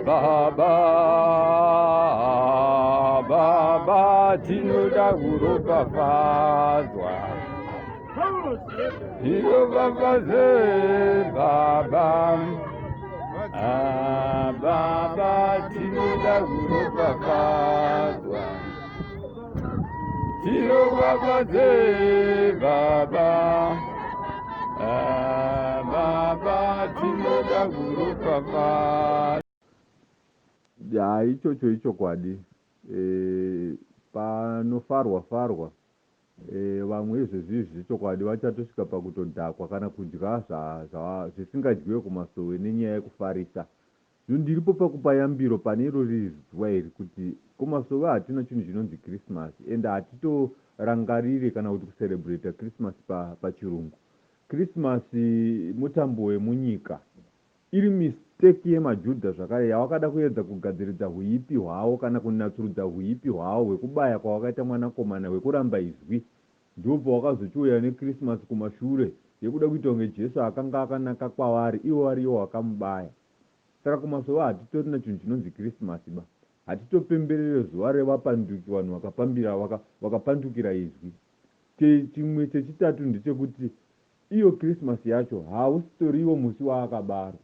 Baba, Baba, tinoda kuropafadzwa. Tiropafadzwe, Baba. Ah, Baba, tinoda kuropafadzwa. Tiropafadzwe, Baba. Ah, Baba, tinoda kuropafadzwa. Ya, ichocho ichokwadi. Panofarwa farwa, vamwe izvezvi izvi zvechokwadi vachatosvika pakutodhakwa kana kudya zvisingadyiwe kumasowe nenyaya yekufarisa. Zvino ndiripo pakupa yambiro pane iro riri zuva iri kuti kumasowe hatina chinhu chinonzi Christmas, ende hatitorangarire kana kuti kucelebrata Christmas pachirungu. Christmas mutambo wemunyika. Iri mistake yemaJudha zvakare yawakada kuedza kugadziridza huipi hwawo kana kunatsurudza huipi hwawo hwekubaya kwawakaita mwanakomana hwekuramba izwi. Ndipo pawakazochiuya neChristmas kumashure yekuda kuita kunge Jesu akanga akanaka kwavari ivo vari ivo vakamubaya. Saka kumasowe hatitorina chinhu chinonzi Christmas ba. Hatitopemberere zuva revapanduki vanhu vakapambira vakapandukira izwi. Chimwe chechitatu ndechekuti iyo Christmas yacho hausitoriwo musi waakabarwa.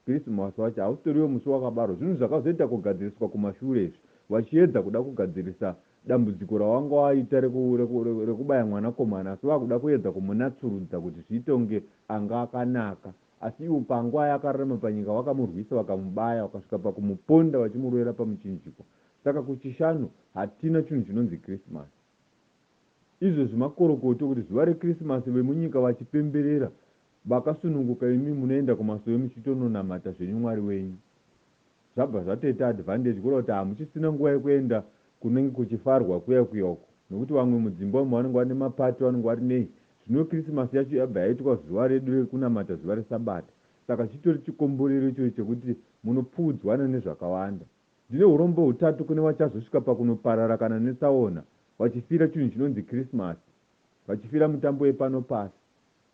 Christmas wacho hausitoriwo musi wakabarwa. Zvinhu zvakazoita kugadziriswa kumashure izvi vachiedza kuda kugadzirisa dambudziko rawanga waita rekubaya mwanakomana, asi vakuda kuedza kumunatsurudza kuti zviite kunge anga akanaka, asi ivo panguva yakararama panyika vakamurwisa, vakamubaya, vakasvika pakumuponda vachimurovera pamuchinjikwa. Saka kuChishanu hatina chinhu chinonzi Christmas. Izvozvi makorokoto kuti zuva reKrisimasi vemunyika vachipemberera vakasununguka imi munoenda kumasowe muchitononamata zvenyu Mwari wenyu. Zvabva zvatoita advantage kureva kuti hamuchisina nguva yekuenda kunenge kuchifarwa kuya kuya uko nekuti vamwe mudzimba umu vanenge vane mapati, vanenge vari nei. Zvino Krisimasi yacho yabva yaitwa zuva redu rekunamata, zuva reSabata. Saka chitori chikomborero ichocho chekuti munopfuudzwana nezvakawanda. Ndine hurombo hutatu kune vachazosvika pakunoparara kana netsaona vachifira chinhu chinonzi Christmas, vachifira mutambo yepano pasi.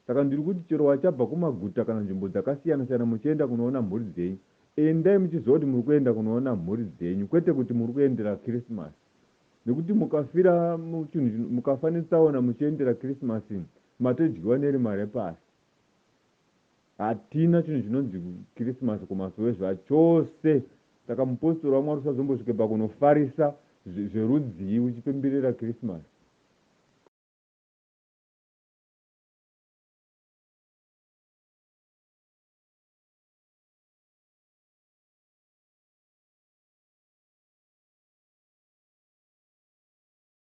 Saka ndiri kuti chero vachabva kumaguta kana nzvimbo dzakasiyana siyana muchienda kunoona mhuri dzenyu, endai muchiziva kuti muri kuenda kunoona mhuri dzenyu kwete kuti muri kuendera Christmas. Nekuti mukafira chinhu, mukafa netsaona muchiendera Christmas, matodyiwa nerima repasi. Hatina chinhu chinonzi Kirisimasi kumasowe zvachose. Saka mupositori waMwari usazombosvike pakunofarisa zverudzii uchipemberera Kirisimasi.